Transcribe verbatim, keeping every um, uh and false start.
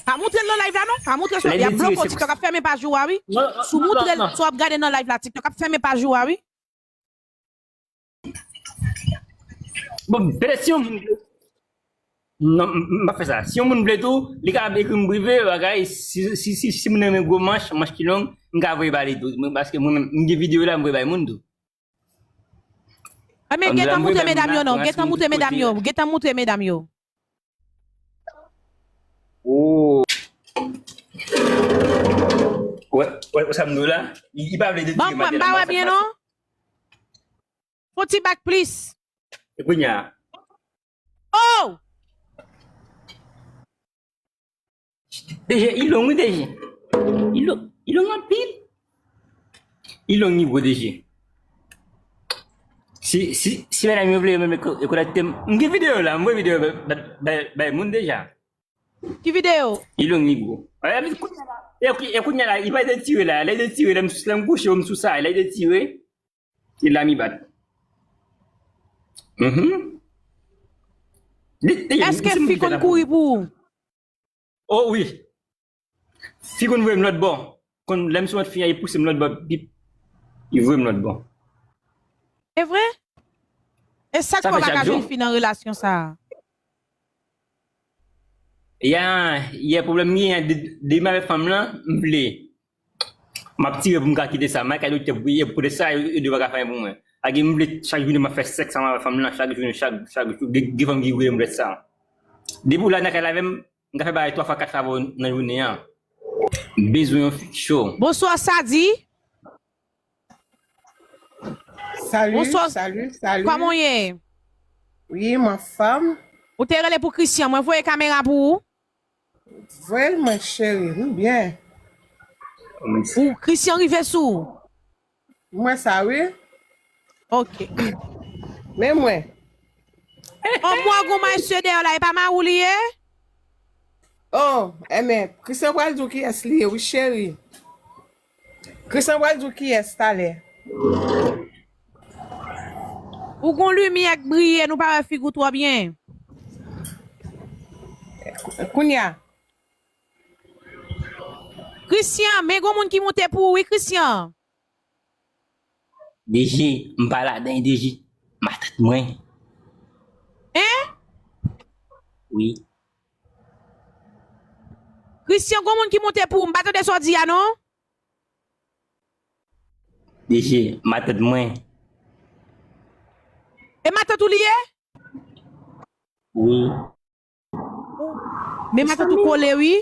Pa moutre l nan live la non. Pa moutre l. Y ap bloke w. TikTok ap fèmen paj ou a wi. Si w moutre l, si w ap gade nan live la, TikTok ap fèmen paj ou a wi. Bon, petèt si yon moun vle. Non, m, m pa fè sa. Si yon moun vle tou, li ka ekri m prive, bagay, si, si, si, si moun renmen gwo manch, manch ki long, m ka voye ba li tou. Mwen, paske mwen menm, m gen videyo la, m voye bay moun tou. Ebyen, gentan moutre medam yo non. Gentan moutre medam yo. Gentan moutre medam yo. Oh. Wè, wè, sa m di w la. Li, li pa vle detire madanm nan. Ban mwen, m pa wè byen non. Fon ti bak plis. E kounye a. Oh! D J, li long wi, D J. Li long, li long anpil. Li long li gwo, D J. Si, si, si medam yo vle, yo menm yo kontakte m. M gen videyo la, m voye videyo bay, bay, bay, bay moun deja. Ki videyo? Li long li gwo. E, e, e kounye a la, li pa detire la, lè li detire, lè m, lè m kouche, m sou sa, lè li detire. E la mi bat. Mhm. Èske fi konn kouri pou ou? Oh wi. Fi konn voye m lòt bò. Konn lè m sou fi a, li pouse m lòt bò, bip. Li voye m lòt bò. E vre? E sa k fè w pa ka jwenn fi nan relasyon sa a? Ya, yè pwoblèm li ye, de, de m avèk fanm lan, m vle. M ap tire pou m ka kite sa. M al kay doktè pou priye, pou de sa, yo, yo di yo pa ka fè anyen pou mwen. Ak m vle chak jounen m ap fè sèks ansanm avèk fanm lan, chak jounen, chak, chak jou. Gen, gen fanm ki rele m pou sa. Depi w la nan kay la avè m, m ka fè bagay twa fwa, kat fwa avè w nan jounen an. M bezwen yon fi cho. Bonswa, Sadi. Salut, salut, salut. Kòman w ye? Wi, m anfòm. Ou te rele pou Christian, mwen voye kamera pou ou. Voye l mwen, cheri, m byen. Ou, Christian rive sou ou? M wè sa, wi. Ok. Men mwen. Oh, m wè gon mesye dèyè w la, e pa mari w li ye? Oh, enben, Christian pral di w kiyès li ye, wi, cheri. Christian pral di w kiyès talè. Ou gon limyè k briye, nou pa wè figi w twò byen. Kounye a. Christian, men gon moun ki moute pou ou, wi, Christian. D J, m pa ladan, D J. Matant mwen. Hein? Wi. Christian, gon moun ki moute pou ou, m pa tande sa w di a, non? D J, matant mwen. E matant ou li ye? Wi. Men matant ou kole, wi.